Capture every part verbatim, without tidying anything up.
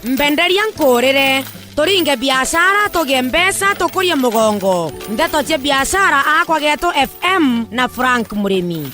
Mbenderia nkuurire, turinge biashara, tugie mbeca, tukurie mugongo. Ndeto cia biashara, akwa Geto F M na Frank Murimi.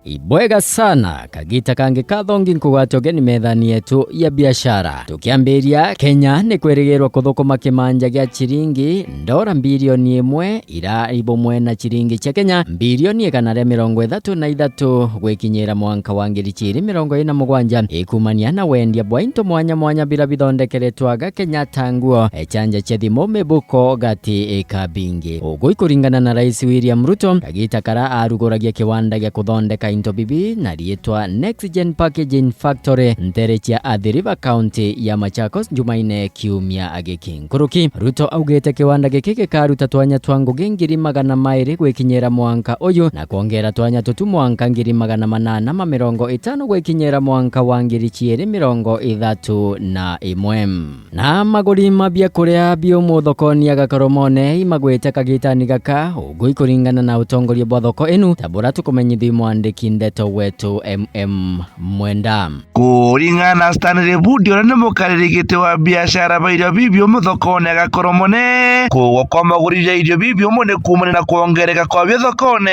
Ibwega sana, kagita kangi kathongi nkugwate ugeni methani yetu ya biashara. Tukiambiria, Kenya ni kwirigirwa kuthukuma kimanja gia chiringi ndora mbirioni imwe, ira ibumwe na chiringi cia Kenya mbirioni igana ria mirongo ithatu na ithatu gwikinyira mwanka wa ngiri chiiri mirongo iri na mugwanja, ikumania na wendia bwa into mwanya mwanya bira bithondekeretwe aga Kenya ta nguo, e, chanja cia thimu, mibuko, gati, e, ka bingi. Ugu ikuringana na Rais William Ruto, kagita kara aruguragia kiwanda gia kuthondeka into bibi na riitwa Next Gen Packaging Factory, ntere cia Athi River, kaunti ya Machakos, Jumaine kiumia giki. Nkuruki, Ruto augite kiwanda giki gikaruta twanya twa ngugi ngiri magana mairi gwikinyira mwanka uyu, na kwongera twanya tutu mwanka ngiri magana manana ma mirongo itano gwikinyira mwanka wa ngiri chiiri mirongo ithatu na imwe. Na maguri ma biakuria biumu thokoni ya Gakoromone imagwite kagitani gaka, ugu ikuringana na utongoria bwa thoko inu, ta bura tukumenyithia mwandiki ndeto wetu M M Mwenda. Kuringana na Stanley Budi, uria ni mukariri giti wa biashara ba irio bibiumu thokone ya Gakoromone, kugwa kwa maguri ja irio bibiumu ni kuumania na kwongereka kwa bio thokone.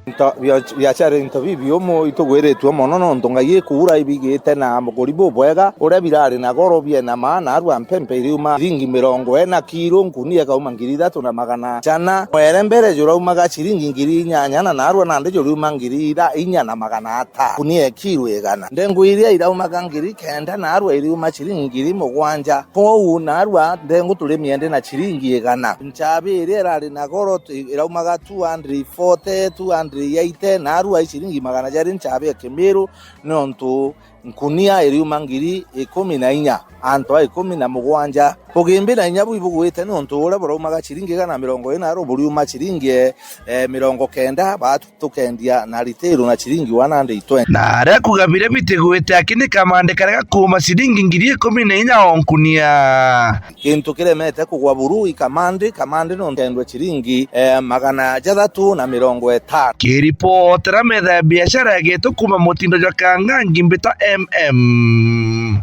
Into, bia-, biashara into bibiumu itugwiritue mono, nontu ngai ikuura ibigite na muguri bubwega, uria birari na goro biena maana, arua mpempe iriuma ciringi mirongo ina kiro, nkunia ikauma ngiri ithatu na magana jana, mwere mbere juraumaga ciringi ngiri inyanya, na narua nandi juriuma ngiri ira-, inya na magana ata, nkunia ikiro igana. Ndengu iria iraumaga ngiri kenda, narua iriuma ciringi ngiri mugwanja. Kwou narua ndengu turi miendi na ciringi igana. Nchabi iria irari na goro tu-, iraumaga two hundred forty, two hundred eighty, narua i ciringi magana jari nchabi ya Kimiru, nontu nkunia iriuma ngiri ikumi na inya, antu a ikumi na mugwanja. Bugimbi na inya bui bugwite nontu uria buraumaga ciringi igana na mirongo ina, narua buriuma ciringi, eh, mirongo kenda, batu tukendia na retail na ciringi one hundred twenty. Na aria kuga biria bitigwite aki ni kamande karia gakuuma ciringi ngiri ikumi na inya o nkunia. Gintu kiremete kugwa buru i kamande, kamande no ndendwe ciringi, eh, magana jathatu na mirongo itano. Kiripotera metha ya biashara ya Geto kuuma mutindo jwa Kangangi, mbita M M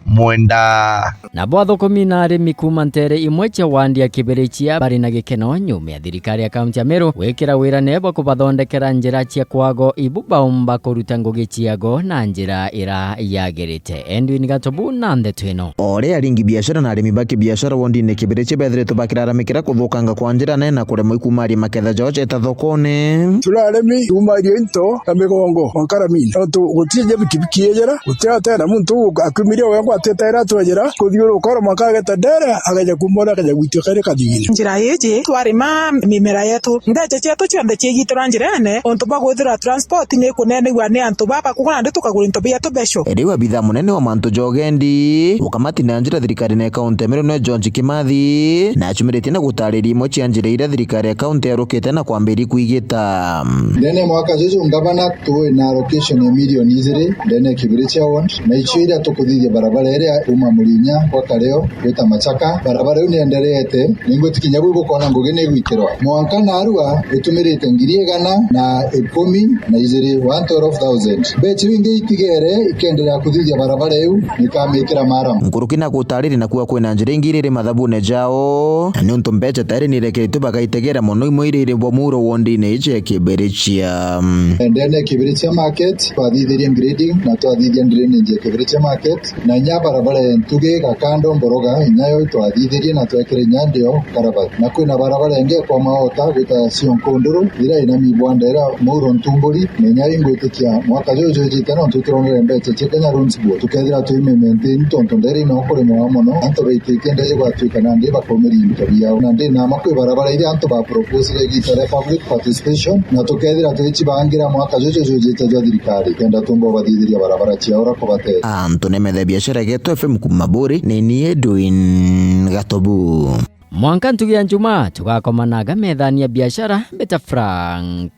Mwenda. Nabo athukumi na arimi kuuma ntere imwe cia wandi ya Kibirichia bari na gikeno nyuma ya thirikari ya kaunti ya Meru gwikira wira neba kubathondekera njira cia kwago ibu baumba kuruta ngugi ciago na njira ira yagirite. Edwin Gatobu na ndeto ino. O uria aringi biashara na arimi ba kibiashara wondine Kibirichia bethiritwe bakiraramikira kuthukanga kwa njira nene na kuremwa ikumaria maketha jao jeta thokone. Turi arimi, ikumaria into na migongo, mwanka ramini. Nontu gutiri ja bikibiki ijira, gutiratera muntu akiumiria wengwa atitaira twejira kuthiuruka oro mwanka ageta ndere, ageja kuuma uria akeja gwitia kairi kathigine. Njira iji twarima mimera yetu, mbeca cietu cionthe ciigitira njirene, untu bwa kwithira transport ni ikunenegua ni antu baba, kugu nandi tukagura into bietu beco. Riu abitha munene wa mantu ja ugendi, ukamati na njira thirikari na kaunti ya Meru ni George Kimathi, na acumiritie na gutariria imwe cia njira iria thirikari ya kaunti yarukite na kwambiria kwigita. Ndene ya mwaka juju ngavana twi na allocation ya milioni ijiri ndene ya Kibirichia ward, na icio iria tukuthithia barabara iria kuuma Murinya gwa Kareo gwita Machaka. Barabara iu niendereete, ningwitikinya buu bukona ngugi ni igwitirwa. Mwanka narua itumirite ngiri igana na ikumi na ijiri, one twelve thousand. Mbeca iu ingi itigere ikenderea kuthithia barabara iu, nikamikira maramu. Nkuruki na gutariria nakuo kwina njira ingi iriri mathabune jao, na niuntu mbeca tayari nirekeretwe bagaitegera mono imwe iriri bwa muro wondine iji ya Kibirichia. Ndene ya Kibirichia market, twathithirie grading na twathithia drainage ya Kibirichia market. Na inya barabara ya Ntugi, Gakando, Mboroga, inya yo twathithirie na twekire inya ndio karabati. Na kwina barabara ingi kwa maota gwita Cionkunduru, iria ina mibwanda iria Mwauro Ntumburi, na inya ingwitikia mwaka juju jujite nontu turonere mbeca cia Kenya Roads Board. Tukethira twi maintain tontu ndere ino kuri mwa mono, antu baititie ndege gwatuika nandi bakomeria into biao. Nandi nama kwi barabara iria antu ba propose igita ria public participation, na tukethira twichibangira mwaka juju jujite jwa thirikari, kenda tumba ubathithiria barabara ciao ura kubatethia. Antu ni metha biashara Geto F M kuuma Buri, ni ni Edwin Gatobu. Mwanka ntugi ya Njuma, tugakomanaga methani ya biashara, mbita Frank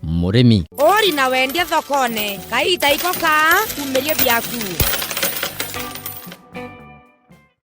Murimi. Uri na wendia thokone, kaita iko kaa, umirie biaku.